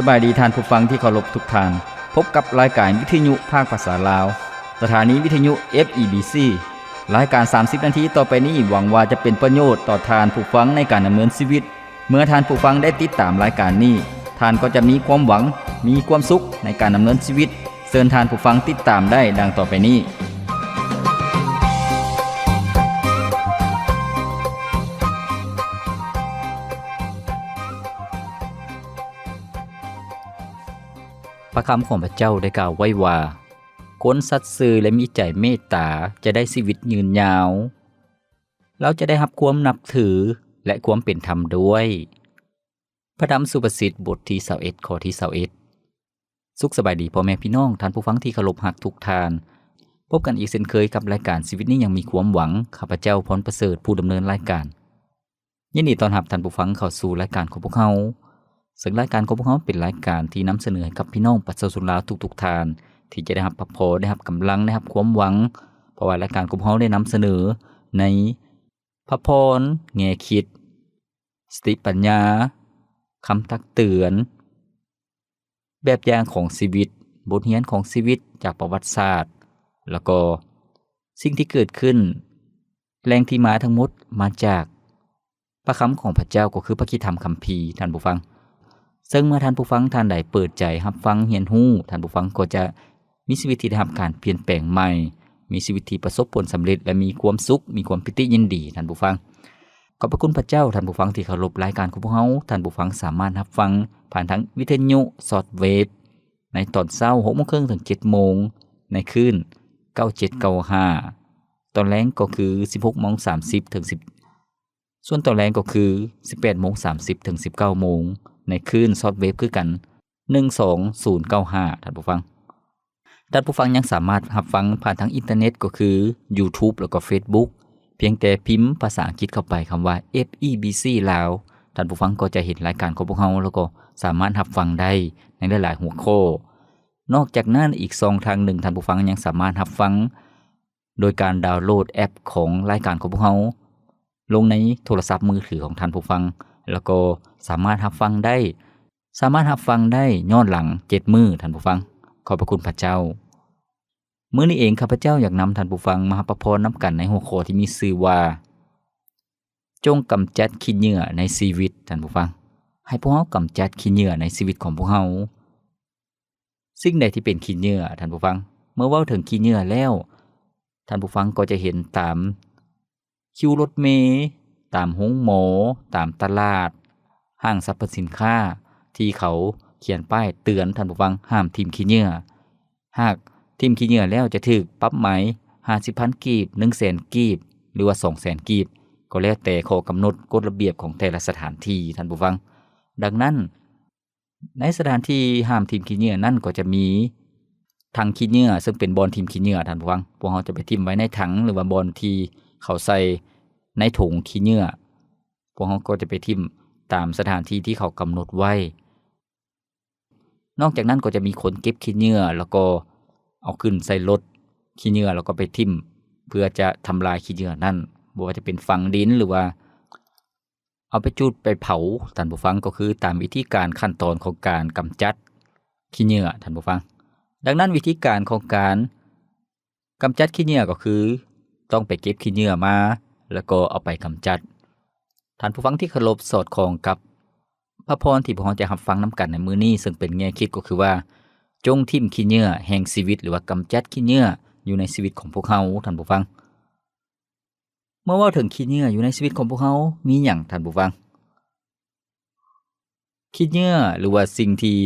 ສະບາຍດີທ່ານຜູ້ຟັງທີ່ເຄົາລົບທຸກທ່ານ. ພົບກັບລາຍການວິທະຍຸພາກພາສາລາວ, ສະຖານີວິທະຍຸ ເອັຟ ອີ ບີ ຊີ. ລາຍການສາມສິບນາທີຕໍ່ໄປນີ້ ຫວັງວ່າຈະເປັນປະໂຫຍດຕໍ່ທ່ານຜູ້ຟັງໃນການດຳເນີນຊີວິດ. ເມື່ອທ່ານຜູ້ຟັງໄດ້ຕິດຕາມລາຍການນີ້, ທ່ານກໍຈະມີຄວາມຫວັງ, ມີຄວາມສຸກໃນການດຳເນີນຊີວິດ. ເຊີນທ່ານຜູ້ຟັງຕິດຕາມໄດ້ດັ່ງຕໍ່ໄປນີ້. ພະຄຳຂອງພະເຈົ້າໄດ້ກ່າວໄວ້ວ່າ, ຄົນສັດຊື່ ແລະ ມີໃຈເມດຕາຈະໄດ້ຊີວິດຍືນຍາວ. ລາວຈະໄດ້ຮັບຄວາມນັບຖື ແລະ ຄວາມເປັນທຳດ້ວຍ. ພະທຳສຸພາສິດ ບົດທີຊາວເອັດ ຂໍ້ທີຊາວເອັດ. ສຸກສະບາຍດີພໍ່ແມ່ພີ່ນ້ອງ, ທ່ານຜູ້ຟັງທີ່ເຄົາລົບຮັກທຸກທ່ານ. ພົບກັນອີກເຊັ່ນເຄີຍກັບລາຍການຊີວິດນີ້ຍັງມີຄວາມຫວັງ. ຂ້າພະເຈົ້າ ພອນປະເສີດ ຜູ້ດຳເນີນລາຍການ. ຍິນດີຕ້ອນຮັບທ່ານຜູ້ຟັງເຂົ້າສູ່ລາຍການຂອງພວກເຮົາ, ເຊິ່ງລາຍການຂອງພວກເຮົາເປັນລາຍການທີ່ນຳສະເໜີໃຫ້ກັບພີ່ນ້ອງປະຊາຊົນລາວທຸກໆທ່ານ ທີ່ຈະໄດ້ຮັບພະພອນ, ໄດ້ຮັບກຳລັງ, ໄດ້ຮັບຄວາມຫວັງ, ເພາະວ່າລາຍການຂອງພວກເຮົາໄດ້ນຳສະເໜີໃນພະພອນ, ແງ່ຄິດ, ສະຕິປັນຍາ, ຄຳຕັກເຕືອນ, ແບບຢ່າງຂອງຊີວິດ, ບົດຮຽນຂອງຊີວິດຈາກປະຫວັດສາດ, ແລ້ວກໍສິ່ງທີ່ເກີດຂຶ້ນ, ແຫຼ່ງທີ່ມາທັງໝົດມາຈາກພະຄຳຂອງພະເຈົ້າ, ກໍຄືພະຄຣິສຕະທຳຄຳພີ, ທ່ານຜູ້ຟັງ. ເຊິ່ງເມື່ອທ່ານຜູ້ຟັງທ່ານໃດເປີດໃຈຮັບຟັງ, ຮຽນຮູ້, ທ່ານຜູ້ຟັງກໍຈະ ມີຊີວິດທີ່ໄດ້ຮັບການປ່ຽນແປງໃໝ່, ມີຊີວິດທີ່ປະສົບຜົນສຳເລັດ ແລະ ມີຄວາມສຸກ, ມີຄວາມປີຕິຍິນດີ, ທ່ານຜູ້ຟັງ. ຂອບພະຄຸນພະເຈົ້າ, ທ່ານຜູ້ຟັງທີ່ເຄົາລົບ, ລາຍການຂອງພວກເຮົາ, ທ່ານຜູ້ຟັງສາມາດຮັບຟັງຜ່ານທາງວິທະຍຸຊອດເວບ ໃນຕອນເຊົ້າ ຫົກໂມງເຄິ່ງເຖິງເຈັດໂມງ, ໃນຄື້ນເກົ້າເຈັດເກົ້າຫ້າ, ຕອນແລງກໍຄື ສິບຫົກໂມງສາມສິບເຖິງສິບ ສ່ວນຕອນແລງກໍຄື ສິບແປດໂມງສາມສິບເຖິງສິບເກົ້າໂມງ ໃນຄື້ນຊອດເວບຄືກັນ ໜຶ່ງສອງສູນເກົ້າຫ້າ ທ່ານຜູ້ຟັງ. ທ່ານຜູ້ຟັງຍັງສາມາດຮັບຟັງຜ່ານທາງອິນເຕີເນັດ ກໍຄື YouTube ແລ້ວກໍ Facebook ພຽງແຕ່ພິມພາສາອັງກິດເຂົ້າໄປຄຳວ່າ ເອັຟ ອີ ບີ ຊີ ລາວ, ທ່ານຜູ້ຟັງກໍຈະເຫັນລາຍການຂອງພວກເຮົາ ແລ້ວກໍສາມາດຮັບຟັງໄດ້ໃນຫຼາຍໆຫົວຂໍ້. ນອກຈາກນັ້ນ, ອີກຊ່ອງທາງໜຶ່ງ, ທ່ານຜູ້ຟັງຍັງສາມາດຮັບຟັງ ໂດຍການດາວໂຫຼດແອັບຂອງລາຍການຂອງພວກເຮົາລົງໃນໂທລະສັບມືຖືຂອງທ່ານຜູ້ຟັງ, ແລ້ວກໍສາມາດຮັບຟັງໄດ້, ສາມາດຮັບຟັງໄດ້ຍ້ອນຫຼັງເຈັດມື້, ທ່ານຜູ້ຟັງ. ຂອບພະຄຸນພະເຈົ້າ. ມື້ນີ້ເອງ ຂ້າພະເຈົ້າຢາກນຳທ່ານຜູ້ຟັງມາຮັບພະພອນນຳກັນໃນຫົວຂໍ້ທີ່ມີຊື່ວ່າ ຈົ່ງກຳຈັດຂີ້ເຫຍື້ອໃນຊີວິດ, ທ່ານຜູ້ຟັງ. ໃຫ້ພວກເຮົາກຳຈັດຂີ້ເຫຍື້ອໃນຊີວິດຂອງພວກເຮົາ. ສິ່ງໃດທີ່ເປັນຂີ້ເຫຍື້ອ, ທ່ານຜູ້ຟັງ? ເມື່ອເວົ້າເຖິງຂີ້ເຫຍື້ອແລ້ວ, ທ່ານຜູ້ຟັງກໍຈະເຫັນຕາມຄິວລົດເມ, ຕາມໂຮງໝໍ, ຕາມຕະຫຼາດ, ຫ້າງສັບພະສິນຄ້າ ທີ່ເຂົາຂຽນປ້າຍເຕືອນ, ທ່ານຜູ້ຟັງ, ຫ້າມຖິ້ມຂີ້ເຫຍື້ອ. ຫາກຖິ້ມຂີ້ເຫຍື້ອແລ້ວຈະຖືກປັບໃໝຫ້າສິບພັນກີບ, ໜຶ່ງແສນກີບ ຫຼືວ່າສອງແສນກີບ, ກໍແລ້ວແຕ່ຂໍ້ກຳນົດກົດລະບຽບຂອງແຕ່ລະສະຖານທີ່, ທ່ານຜູ້ຟັງ. ດັ່ງນັ້ນ, ໃນສະຖານທີ່ຫ້າມຖິ້ມຂີ້ເຫຍື້ອນັ້ນກໍຈະມີຖັງຂີ້ເຫຍື້ອ, ເຊິ່ງເປັນບ່ອນຖິ້ມຂີ້ເຫຍື້ອ, ທ່ານຜູ້ຟັງ. ພວກເຮົາຈະໄປຖິ້ມໄວ້ໃນຖັງ ຫຼືວ່າບ່ອນທີ່ເຂົາໃສ່ໃນຖົງຂີ້ເຫຍື້ອ. ພວກເຮົາກໍຈະໄປຖິ້ມຕາມສະຖານທີ່ທີ່ເຂົາກຳນົດໄວ້. ນອກຈາກນັ້ນກໍຈະມີຄົນເກັບຂີ້ເຫຍື້ອ ແລ້ວກໍເອົາຂຶ້ນໃສ່ລົດຂີ້ເຫຍື້ອ ແລ້ວກໍໄປຖິ້ມ ເພື່ອຈະທຳລາຍຂີ້ເຫຍື້ອນັ້ນ, ບໍ່ວ່າຈະເປັນຝັງດິນ ຫຼືວ່າເອົາໄປຈູດໄປເຜົາ, ທ່ານຜູ້ຟັງ, ກໍຄືຕາມວິທີການຂັ້ນຕອນຂອງການກຳຈັດຂີ້ເຫຍື້ອ, ທ່ານຜູ້ຟັງ. ດັ່ງນັ້ນ, ວິທີການຂອງການ ກຳຈັດຂີ້ເຫຍື້ອກໍຄືຕ້ອງໄປເກັບຂີ້ເຫຍື້ອມາ ແລ້ວກໍເອົາໄປກຳຈັດ. ທ່ານຜູ້ຟັງທີ່ເຄົາລົບ, ສອດຄ່ອງກັບພະພອນທີ່ພວກເຮົາຈະຮັບຟັງນຳກັນໃນມື້ນີ້, ເຊິ່ງເປັນແງ່ຄິດກໍຄືວ່າ, ຈົ່ງຖິ້ມຂີ້ເຫຍື້ອແຫ່ງຊີວິດ ຫຼືວ່າກຳຈັດຂີ້ເຫຍື້ອຢູ່ໃນຊີວິດຂອງພວກເຮົາ, ທ່ານຜູ້ຟັງ. ເມື່ອເວົ້າເຖິງຂີ້ເຫຍື້ອຢູ່ໃນຊີວິດຂອງພວກເຮົາ ມີຫຍັງ, ທ່ານຜູ້ຟັງ? ຂີ້ເຫຍື້ອ ຫຼືວ່າສິ່ງທີ່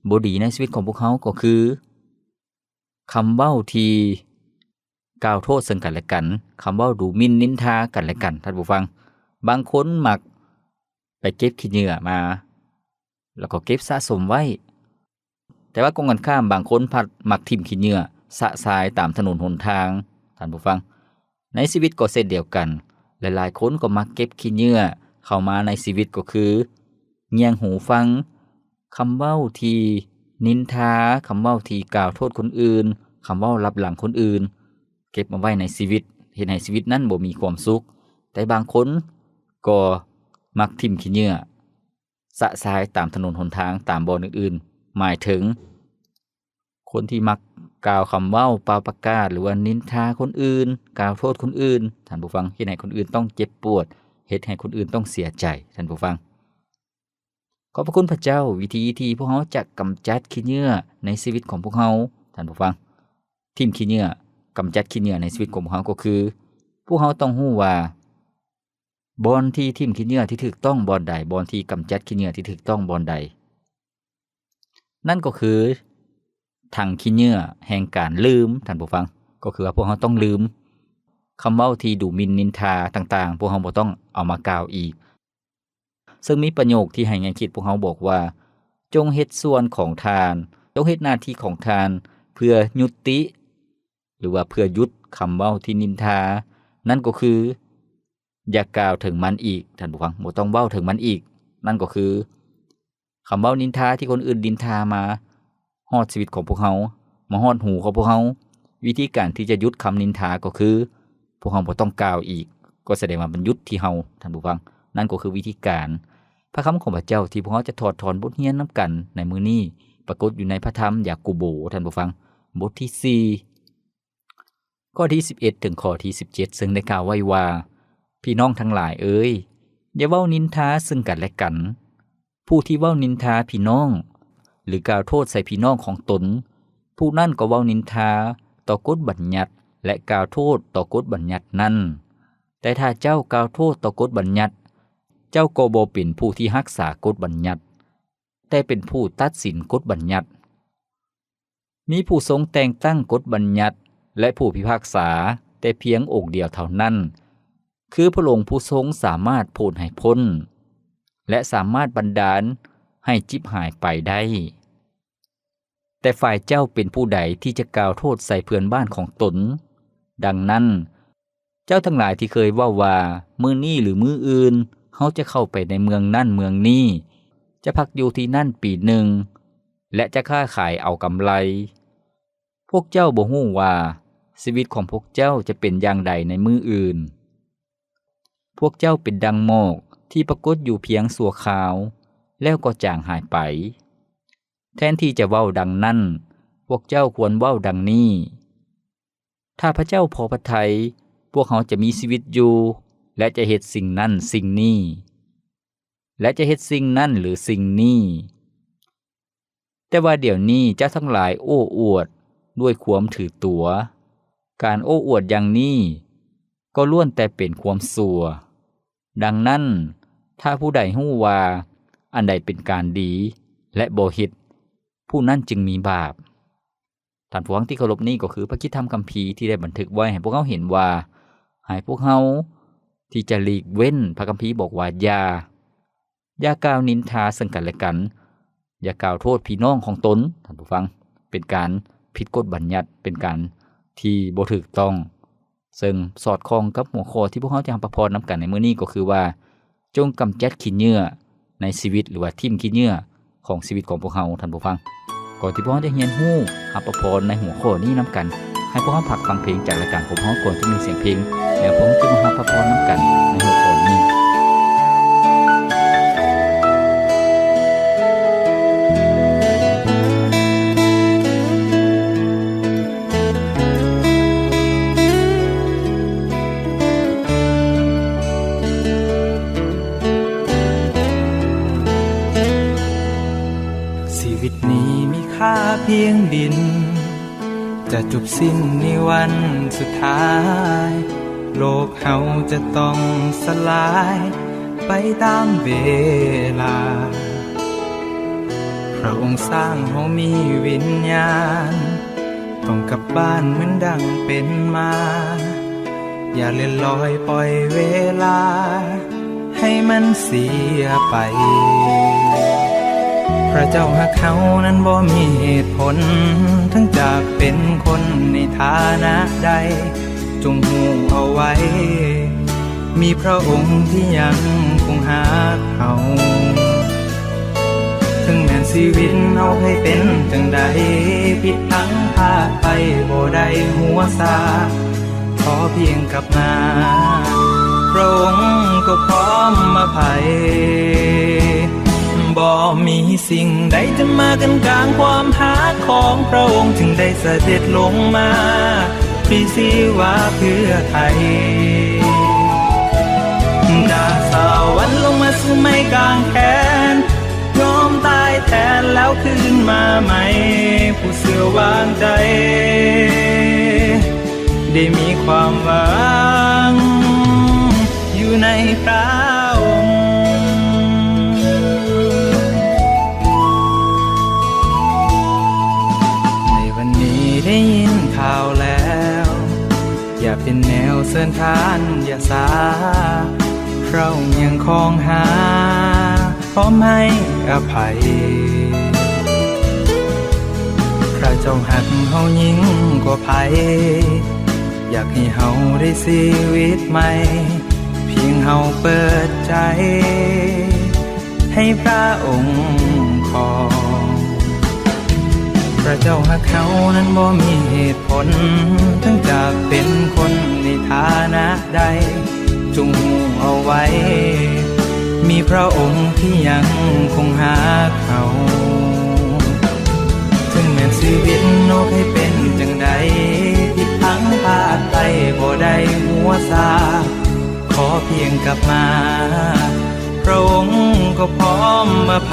ບໍ່ດີໃນຊີວິດຂອງພວກເຮົາກໍຄື ຄຳເວົ້າທີ່ກ່າວໂທດເຊິ່ງກັນແລະກັນ, ຄຳເວົ້າດູໝິ່ນນິນທາກັນແລະກັນ, ທ່ານຜູ້ຟັງ. ບາງຄົນມັກໄປເກັບຂີ້ເຫຍື້ອມາ ແລ້ວກໍເກັບສະສົມໄວ້. ແຕ່ວ່າກົງກັນຂ້າມ, ບາງຄົນພັດມັກຖິ້ມຂີ້ເຫຍື້ອຊະຊາຍຕາມຖະໜົນຫົນທາງ, ທ່ານຜູ້ຟັງ. ໃນຊີວິດກໍເຊັ່ນດຽວກັນ, ຫຼາຍໆຄົນກໍມັກເກັບຂີ້ເຫຍື້ອເຂົ້າມາໃນຊີວິດ, ກໍຄື ງຽງຫູຟັງຄຳເວົ້າທີ່ນິນທາ, ຄຳເວົ້າທີ່ກ່າວໂທດຄົນອື່ນ, ຄຳເວົ້າລັບຫຼັງຄົນອື່ນ, ເກັບເອົາໄວ້ໃນຊີວິດ, ເຮັດໃຫ້ຊີວິດນັ້ນບໍ່ມີຄວາມສຸກ. ແຕ່ບາງຄົນກໍມັກຖິ້ມຂີ້ເຫຍື້ອ ຊະຊາຍຕາມຖະໜົນຫົນທາງ ຕາມບ່ອນອື່ນໆ ໝາຍເຖິງຄົນທີ່ມັກກ່າວຄຳເວົ້າປ່າວປະກາດ ຫຼືວ່ານິນທາຄົນອື່ນ, ກ່າວໂທດຄົນອື່ນ, ທ່ານຜູ້ຟັງ, ເຮັດໃຫ້ຄົນອື່ນຕ້ອງເຈັບປວດ, ເຮັດໃຫ້ຄົນອື່ນຕ້ອງເສຍໃຈ, ທ່ານຜູ້ຟັງ. ຂອບພະຄຸນພະເຈົ້າ, ວິທີທີ່ພວກເຮົາຈະກຳຈັດຂີ້ເຫຍື້ອໃນຊີວິດຂອງພວກເຮົາ, ທ່ານຜູ້ຟັງ, ຖິ້ມຂີ້ເຫຍື້ອ, ກຳຈັດຂີ້ເຫຍື້ອໃນຊີວິດຂອງພວກເຮົາກໍຄື ພວກເຮົາຕ້ອງຮູ້ວ່າ ບ່ອນທີ່ຖິ້ມຂີ້ເຫຍື້ອທີ່ຖືກຕ້ອງບ່ອນໃດ, ບ່ອນທີ່ກຳຈັດຂີ້ເຫຍື້ອທີ່ຖືກຕ້ອງບ່ອນໃດ, ນັ້ນກໍຄືຖັງຂີ້ເຫຍື້ອແຫ່ງການລືມ, ທ່ານຜູ້ຟັງ, ກໍຄືວ່າພວກເຮົາຕ້ອງລືມຄຳເວົ້າທີ່ດູໝິ່ນນິນທາຕ່າງໆ, ພວກເຮົາບໍ່ຕ້ອງເອົາມາກ່າວອີກ. ເຊິ່ງມີປະໂຫຍກທີ່ໃຫ້ແງ່ຄິດພວກເຮົາບອກວ່າ, ຈົ່ງເຮັດສ່ວນຂອງທ່ານ, ຈົ່ງເຮັດໜ້າທີ່ຂອງທ່ານ ເພື່ອຍຸຕິ ຫຼືວ່າເພື່ອຢຸດຄຳເວົ້າທີ່ນິນທາ, ນັ້ນກໍຄື ຢ່າກ່າວເຖິງມັນອີກ, ທ່ານຜູ້ຟັງ, ບໍ່ຕ້ອງເວົ້າເຖິງມັນອີກ. ນັ້ນກໍຄື ຄຳເວົ້ານິນທາທີ່ຄົນອື່ນນິນທາມາຮອດຊີວິດຂອງພວກເຮົາ, ມາຮອດຫູຂອງພວກເຮົາ. ວິທີການທີ່ຈະຢຸດຄຳນິນທາກໍຄື ພວກເຮົາບໍ່ຕ້ອງກ່າວອີກ, ກໍສະແດງວ່າມັນຢຸດທີ່ເຮົາ, ທ່ານຜູ້ຟັງ. ນັ້ນກໍຄືວິທີການ ພະຄຳຂອງພະເຈົ້າທີ່ພວກເຮົາຈະຖອດຖອນບົດຮຽນນຳກັນໃນມື້ນີ້, ປາກົດຢູ່ໃນພະທຳຢາໂກໂບ, ທ່ານຜູ້ຟັງ, ບົດທີສີ່ ຂໍ້ທີສິບເອັດ ເຖິງຂໍ້ທີສິບເຈັດ ເຊິ່ງໄດ້ກ່າວໄວ້ວ່າ, ພີ່ນ້ອງທັງຫຼາຍເອີຍ, ຢ່າເວົ້ານິນທາເຊິ່ງກັນແລະກັນ. ຜູ້ທີ່ເວົ້ານິນທາພີ່ນ້ອງ ຫຼື ກ່າວໂທດໃສ່ພີ່ນ້ອງຂອງຕົນ, ຜູ້ນັ້ນກໍເວົ້ານິນທາຕໍ່ກົດບັນຍັດ ແລະ ກ່າວໂທດຕໍ່ກົດບັນຍັດນັ້ນ. ແຕ່ຖ້າເຈົ້າກ່າວໂທດຕໍ່ກົດບັນຍັດ, ເຈົ້າກໍບໍ່ເປັນຜູ້ທີ່ຮັກສາກົດບັນຍັດ, ແຕ່ເປັນຜູ້ຕັດສິນກົດບັນຍັດ. ມີຜູ້ຊົງແຕ່ງຕັ້ງກົດບັນຍັດ ແລະ ຜູ້ພິພາກສາແຕ່ພຽງອົງດຽວເທົ່ານັ້ນ, ຄືພະອົງຜູ້ຊົງສາມາດໂພດໃຫ້ພົ້ນ ແລະ ສາມາດບັນດານໃຫ້ຈິບຫາຍໄປໄດ້. ແຕ່ຝ່າຍເຈົ້າເປັນຜູ້ໃດທີ່ຈະກ່າວໂທດໃສ່ເພື່ອນບ້ານຂອງຕົນ? ດັ່ງນັ້ນ, ເຈົ້າທັງຫຼາຍທີ່ເຄີຍເວົ້າວ່າ, ມື້ນີ້ ຫຼື ມື້ອື່ນ ເຮົາຈະເຂົ້າໄປໃນເມືອງນັ້ນເມືອງນີ້, ຈະພັກຢູ່ທີ່ນັ້ນປີໜຶ່ງ ແລະ ຈະຄ້າຂາຍເອົາກຳໄລ. ພວກເຈົ້າບໍ່ຮູ້ວ່າຊີວິດຂອງພວກເຈົ້າຈະເປັນຢ່າງໃດໃນມື້ອື່ນ. ພວກເຈົ້າເປັນດັ່ງໝອກທີ່ປາກົດຢູ່ພຽງຊົ່ວຄາວ ແລ້ວກໍຈາງຫາຍໄປ. ແທນທີ່ຈະເວົ້າດັ່ງນັ້ນ, ພວກເຈົ້າຄວນເວົ້າດັ່ງນີ້, ຖ້າພະເຈົ້າພໍພະໄທ, ພວກເຮົາຈະມີຊີວິດຢູ່ ແລະ ຈະເຮັດສິ່ງນັ້ນສິ່ງນີ້ ແລະ ຈະເຮັດສິ່ງນັ້ນ ຫຼື ສິ່ງນີ້. ແຕ່ວ່າດຽວນີ້ເຈົ້າທັງຫຼາຍໂອ້ອວດດ້ວຍຄວາມຖືຕົວ. ການໂອ້ອວດຢ່າງນີ້ກໍລ້ວນແຕ່ເປັນຄວາມຊົ່ວ. ດັ່ງນັ້ນ, ຖ້າຜູ້ໃດຮູ້ວ່າອັນໃດເປັນການດີ ແລະ ບໍ່ເຮັດ, ຜູ້ນັ້ນຈຶ່ງມີບາບ. ທ່ານຜູ້ຟັງທີ່ເຄົາລົບ, ນີ້ກໍຄືພະຄຣິສຕະທຳຄຳພີທີ່ໄດ້ບັນທຶກໄວ້ໃຫ້ພວກເຮົາເຫັນວ່າ, ໃຫ້ພວກເຮົາທີ່ຈະຫຼີກເວັ້ນ, ພະຄຳພີບອກວ່າ ຢ່າ, ຢ່າກ່າວນິນທາເຊິ່ງກັນແລະກັນ, ຢ່າກ່າວໂທດພີ່ນ້ອງຂອງຕົນ. ທ່ານຜູ້ຟັງ, ເປັນການຜິດກົດບັນຍັດ, ເປັນການທີ່ບໍ່ຖືກຕ້ອງ. ເຊິ່ງສອດຄ່ອງກັບຫົວຂໍ້ທີ່ພວກເຮົາຈະຮັບພະພອນນຳກັນໃນມື້ນີ້ກໍຄືວ່າ, ຈົ່ງກຳຈັດຂີ້ເຫຍື້ອໃນຊີວິດ ຫຼືວ່າຖິ້ມຂີ້ເຫຍື້ອຂອງຊີວິດຂອງພວກເຮົາ, ທ່ານຜູ້ຟັງ. ກ່ອນທີ່ພວກເຮົາຈະຮຽນຮູ້ຮັບພະພອນໃນຫົວຂໍ້ນີ້ນຳກັນ, ໃຫ້ພວກເຮົາພັກຟັງເພງຈາກລາຍການຂອງພວກເຮົາກ່ອນຈັກໜຶ່ງສຽງເພງ, ແລ້ວພວກເຮົາຈະມາຮັບພະພອນນຳກັນໃນຫົວຂໍ້ນີ້. ຊີວິດນີ້ມີຄ່າພຽງດິນ ຈະຈົບສິ້ນໃນວັນສຸດທ້າຍ. ໂລກເຮົາຈະຕ້ອງສະຫຼາຍໄປຕາມເວລາ. ພຣະອົງສ້າງເຮົາມີວິນຍານ, ຕ້ອງກັບບ້ານເໝືອນດັ່ງເປັນມາ. ຢ່າເລື່ອນລອຍປ່ອຍເວລາໃຫ້ມັນເສຍໄປ. ພຣະເຈົ້າຮັກເຮົານັ້ນບໍ່ມີເຫດຜົນ, ເຖິງຈະເປັນຄົນໃນຖານະໃດ, ຈົ່ງຮູ້ເອົາໄວ້, ມີພຣະອົງທີ່ຍັງຄົງຮັກເຮົາ. ເຖິງແມ່ນຊີວິດເຮົາໃຜເປັນຈັ່ງໃດ, ຜິດພັງພາດໄປບໍ່ໄດ້ຫົວຊາ, ຂໍພຽງກັບມາ, ພຣະອົງກໍພ້ອມອະໄພ. ບໍ່ມີສິ່ງໃດຈະມາກັ້ນກາງຄວາມຮັກຂອງພະອົງ ຈຶ່ງໄດ້ສະເດັດລົງມາ ພຣີຊີວາເພື່ອໄຖ່ ຈາກສະຫວັນລົງມາສູ່ໄມ້ກາງແຂນ ຍອມຕາຍແທນແລ້ວຄືນມາໃໝ່ ຜູ້ເຊື່ອວາງໃຈ ໄດ້ມີຄວາມຫວັງຢູ່ໃນພະອົງ. ໃນວັນນີ້ໄດ້ຍິນຂ່າວແລ້ວ ຢ່າເປັນແນວເຊີນທ່ານ ຢ່າຊາ ພະອົງຍັງຄອງຫາ ພ້ອມໃຫ້ອະໄພ. ພະເຈົ້າຮັກເຮົາຍິ່ງກວ່າໃຜ ຢາກໃຫ້ເຮົາໄດ້ຊີວິດໃໝ່ ພຽງເຮົາເປີດໃຈໃຫ້ພະອົງຄອງ. ພະເຈົ້າຮັກເຮົານັ້ນບໍ່ມີເຫດຜົນ ເຖິງຈະເປັນຄົນໃນຖານະໃດ ຈົ່ງຮູ້ເອົາໄວ້ ມີພະອົງທີ່ຍັງຄົງຮັກເຮົາ. ເຖິງແມ່ນຊີວິດເຮົາໃຫ້ເປັນຈັ່ງໃດ ຜິດພັງພາດໄປບໍ່ໄດ້ຫົວຊາ ຂໍພຽງກັບມາ ພະອົງກໍພ້ອມອະໄພ.